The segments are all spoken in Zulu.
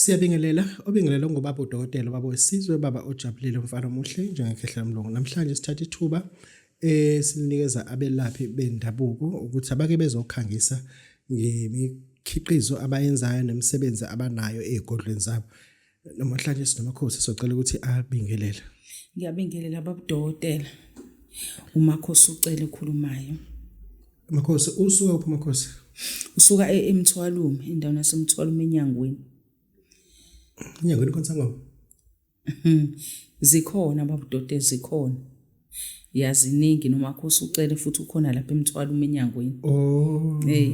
Siyabingelela, obingelela ongubaba udokotela, ubaba wesizwe, baba ojabulile, umfana omuhle njengekhehla lomlungu. Namhlanje sithatha ithuba esilinikeza abelaphi bendabuko ukuthi abake bezokhangisa ngemikhiqizo abayenzayo nemisebenzi abanayo ezigodlweni zabo. Namhlanje sinomakhosi socela ukuthi abingelele. Ngiyabingelela babudokotela. Umakhosi ucela ekhulumayo. Makhosi usuka kuphi makhosi? Usuka eMthwalume, endaweni yaseMthwalume eNyangweni. Enyangweni khona sangoma. Zikhona babudokotela zikhona. Yaziningi nomakhosi ucele futhi ukhona lapha eMthwalume eNyangweni. Oh. Eh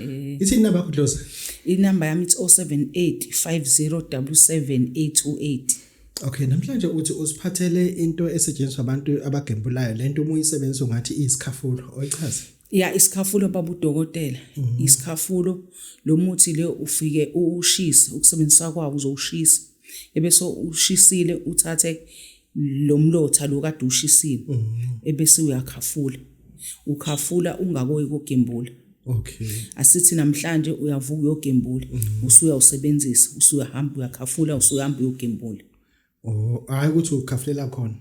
eh. Ithi inamba yakho Dlozi? Inamba yami ithi 078 5077828. Okay, namhlanje uthi usiphathele into esetshenziswa abantu abagembulayo lento uma uyisebenzisa ungathi iyisikhafulo oyichaze. Ya isikhafulo baba udokotela, isikhafulo lo muthi le ufike uwushise ukusebenzisa kwawo uzowushisa. Ebese ushisile uthathe lo mlotha lo kade ushisile ebese uyakhafula. Ukhafula ungakoyi kogembula. Okay. Asithi namhlanje uyavuka uyogembula, usuyawusebenzisa, usuyahamba uyakhafula, usuyahamba uyogembula. Oh, hayi ukuthi ukhafulela khona.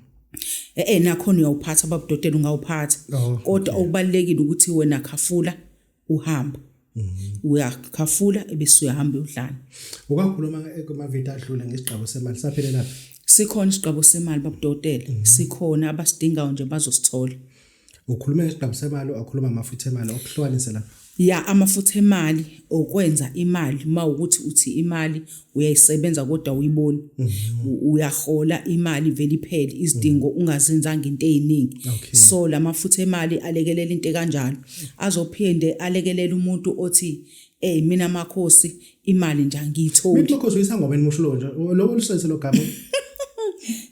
Eh eh nakhona uyawuphatha babudokotela ungawuphatha. Oh, Kodwa okubalekile ukuthi wena khafula uhamba. Uyakhafula ebese uyahamba uyodlala. Ukakhuluma kuma video adlule ngesigqabo semali saphelela lapha. Sikhona isigqabo semali babudokotela, sikhona abasidingayo nje bazosithola. Ukhuluma ngesigqabo semali akhuluma amafutha emali okuhlukanise lapha. Ya amafutha emali okwenza imali mawukuthi uthi imali uyayisebenza kodwa uyiboni uyahola imali vele iphele izidingo ungazenzanga into eziningi Okay. so lamafutha emali alekelela into ekanjalo azophinde alekelela umuntu othi hey mina makhosi imali nje angiyitholi. Mithi makhosi uyisangoma emusho lo nje lo olusese lo gama.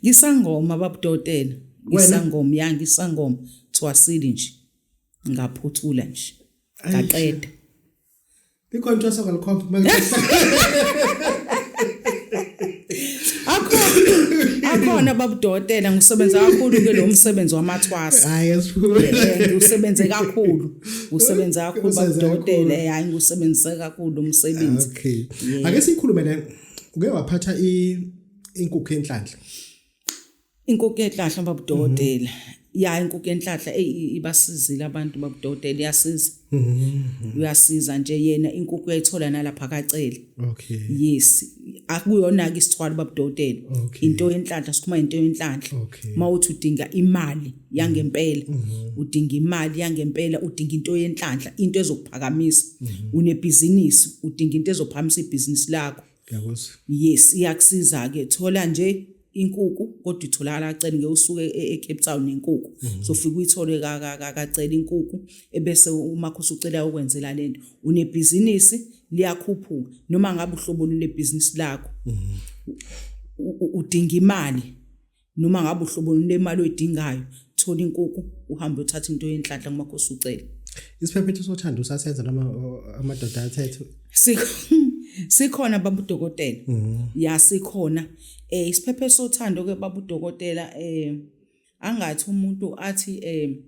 Ngisangoma babudokotela. Ngisangoma ya ngisangoma thwasile nje. Ngaphuthula nje. Ngaqeda. Ikhona into ngalikhomba manje. Akhona babudokotela ngisebenza kakhulu ke lo msebenzi wamathwasa. Hayi asiphumele. Ngiwusebenze kakhulu. Usebenza kakhulu Usebenze babudokotela kakhulu. hayi ngiwusebenzise kakhulu lo msebenzi. Okay. Ake sikhulume le uke waphatha i inkukhu yenhlanhla. Inkukhu yenhlahla babudokotela. Ya inkukhu yenhlahla ey ibasizile abantu babudokotela iyasiza. Uyasiza nje yena inkukhu uyayithola nalapha kacele. Okay. Yes, akuyona ke isithwalo babudokotela. Okay. Into yenhlanhla sikhuluma into yenhlanhla. Okay. Mawuthi udinga imali yangempela, udinga imali yangempela, udinga into yenhlanhla, into ezokuphakamisa. Unebhizinisi, udinga into ezophakamisa ibhizinisi lakho. Ngiyakuzwa. Yes, iyakusiza ke. Thola nje inkukhu kodwa itholakala kacele ngeke usuke eCape Town nenkukhu. So ufike uyithole kacele inkukhu ebese umakhosi ucela ukwenzela lento. Unebhizinisi liyakhuphuka noma ngabe uhlobo lwebhizinisi lakho. Udinga imali noma ngabe uhlobo lwemali oyidingayo, thola inkukhu uhambe uthatha into yenhlanhla kumakhosi ucele. Isiphephetho sothando usasenza noma amadoda athethe? Sikhona baba udokotela. Ya sikhona. Isiphephetho sothando ke baba udokotela angathi umuntu athi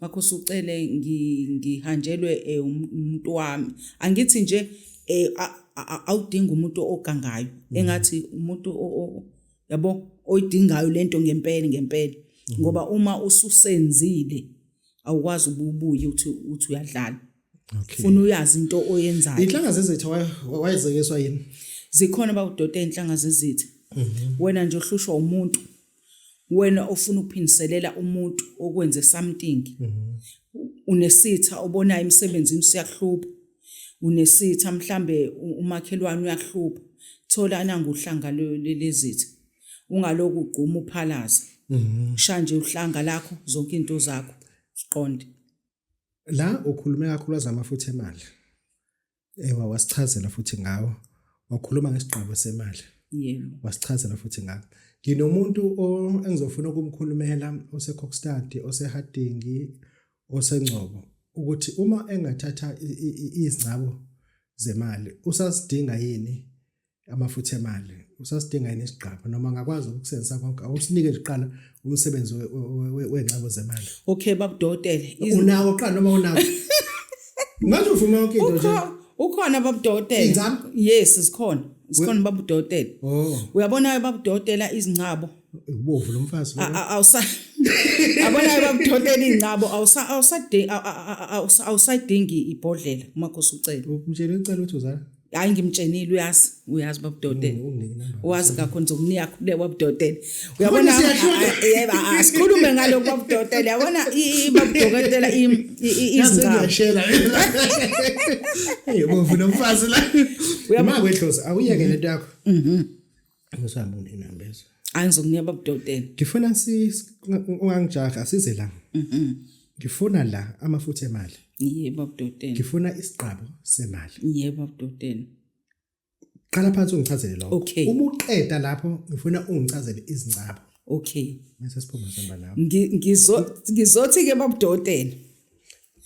makhosi ucele ngihanjelwe umuntu wami. Angithi nje awudingi umuntu ogangayo engathi umuntu yabo oyidingayo lento ngempela ngempela ngoba uma ususenzile awukwazi ububuye uthi uyadlala. Okay. Funa uyazi into oyenzayo. Inhlanga zezitha wayezekiswa yini? Zikhona bawudota inhlanga zezitha. Wena nje ohlushwa umuntu, wena ofuna ukuphindiselela umuntu okwenze something. Unesitha obonayo emsebenzini siyakuhlupha. Unesitha mhlambe umakhelwane uyakuhlupha. Thola nangu uhlanga lezitha. Ungaloku ugquma uphalaza. Shaya nje uhlanga lakho zonke izinto zakho siqonde. La ukhulume kakhulukazi amafutha emali. Ewa wasichazela futhi ngawo. Wakhuluma ngesigqabo semali. Yebo. Wasichazela futhi ngawo. Nginomuntu engizofuna ukumkhulumela oseKokstad, oseHarding, oseNgcobo ukuthi uma engathatha izingcabo zemali usasidinga yini amafutha emali, usasidinga yini isigqabo noma angakwazi ukusebenzisa konke. Awusinike nje kuqala umsebenzi wey'ngcabo zemali. Okay babudokotela. Unawo kuqala noma unawo? Ngathi uvuma yonke into nje. Ukhona babudokotela. Iy'ngcabo? Yes, zikhona. Sikhona baba udokotela. Oh. Uyabona baba udokotela izingcabo. Ubovu lo mfazi lo. Awusa Yabona baba udokotela izingcabo awusa awusadingi awusadingi ibhodlela umakhosi ucela. Umtshele ucela ukuthi uzala. Hayi ngimtshenile uyazi uyazi baba udokotela. Unginike inamba. Wazi kakhulu ngizokunika le baba udokotela. Uyabona siyashoda. yebo asikhulume ngalokho baba udokotela. Yabona baba udokotela izingcabo. Ngiyashela. Hey ubovu lo mfazi la. Uyabona- Uma kwedlozi awuyeke lento yakho. Mhm. Usihamba unenambeza. Hayi ngizokunika baba udokotela. Ngifuna si ungangijaha asize la. Mhm. Ngifuna la amafutha emali. Yebo baba udokotela. Ngifuna isiqabo semali. Yebo baba udokotela. Qala phansi ungichazele lokho. Okay. Uma uqeda lapho ngifuna ungichazele izingcabo. Okay. Bese siphuma sihamba nawe. Ngizothi ke baba udokotela.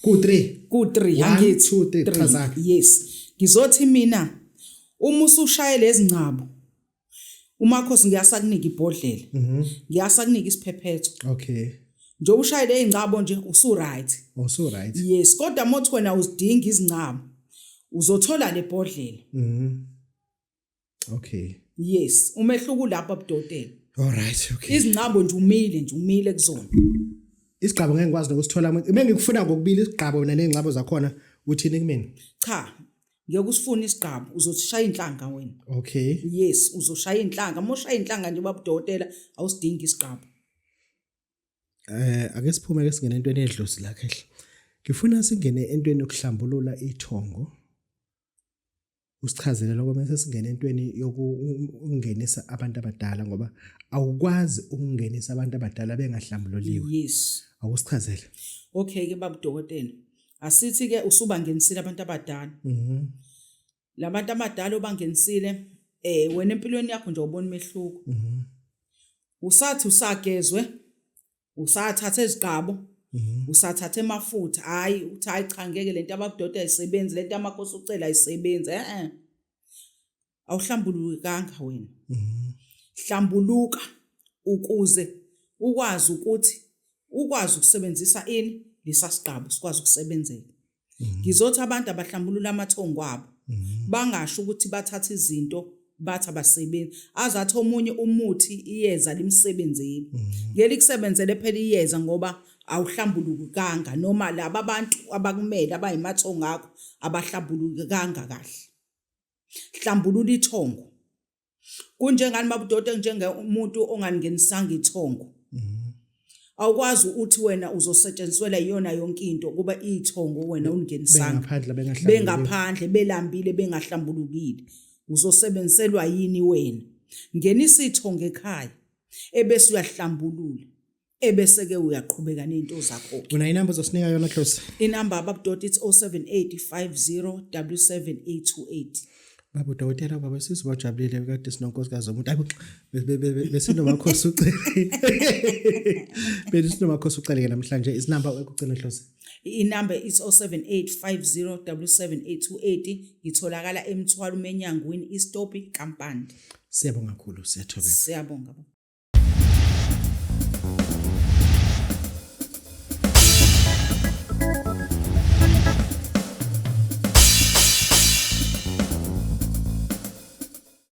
Ku 3. Ku 3 One, angithi two, three, chaza-ke. Yes. Ngizothi mina uma usushaye lezingcabo umakhosi ngiyasakunika ibhodlela. Ngiyasakunika isiphephetho. Okay. Njengoba ushaye lezingcabo nje usu right. Oh so right. Yes, kodwa mothi wena uzidinga izingcabo uzothola lebhodlela. Okay. Yes, umehluko lapha budokotela. All right, okay. Izingcabo nje umile nje umile kuzona. Isigqabo ngeke ngikwazi nokusithola uma ngikufuna ngokubili isigqabo mina nezingcabo zakhona uthini kumina? Cha, ngeke usifune isigqabo uzoshaya inhlanga wena. Okay. Yes, uzoshaya inhlanga. Uma ushaya inhlanga nje baba udokotela awusidingi isigqabo. Ake siphume ke singene entweni edlozi lakhe. Ngifuna singene entweni yokuhlambulula ithongo. Usichazele lokho bese singena entweni yokungenisa abantu abadala ngoba awukwazi ukungenisa abantu abadala bengahlambululiwe. Yes. Awusichazele. Okay ke baba udokotela. Asithi ke usubangenisile abantu abadala. Mhm. Labantu abadala obangenisile wena empilweni yakho nje ubona umehluko. Mhm. Usathi usagezwe usathatha ezigqabo usathatha emafutha hayi uthi hayi cha ngeke lento abakudoda ayisebenzi lento amakhosi ucela ayisebenzi eh awuhlambulukanga wena. Hlambuluka ukuze ukwazi ukuthi ukwazi ukusebenzisa ini lesasigqabo sikwazi ukusebenzela. Ngizothi abantu abahlambulula amathongo abo bangasho ukuthi bathatha izinto bathi abasebenzi azathi omunye umuthi iyeza limsebenzeli ngeke likusebenzele phela iyeza ngoba awuhlambulukanga noma laba abantu abakumele abayimathongo akho abahlambulukanga kahle. Hlambulula ithongo. Kunjengani baba udokotela njenge umuntu ongangenisanga ithongo. Awukwazi uthi wena uzosetshenziswela iyona yonke into kuba ithongo wena ungenisanga. Bengaphandle bengahlambulukile. Bengaphandle belambile bengahlambulukile. Uzosebenziselwa yini wena? Ngenisa ithongo ekhaya ebese uyahlambulula. Ebese ke uyaqhubeka nezinto zakho. Una inamba ozosinika yona Dlozi? Inamba baba Doti it's 07850 77828. Baba udokotela baba sizwe bajabulile kade sinonkosikazi womuntu. Ayibo besinomakhosi ucele. Besinomakhosi ucele ke namhlanje isinamba ekugcina Dlozi. Inamba it's 07850 77828 ngitholakala eMthwalo menyangweni istopi kaMpande. Siyabonga kakhulu siyathobeka. Siyabonga baba.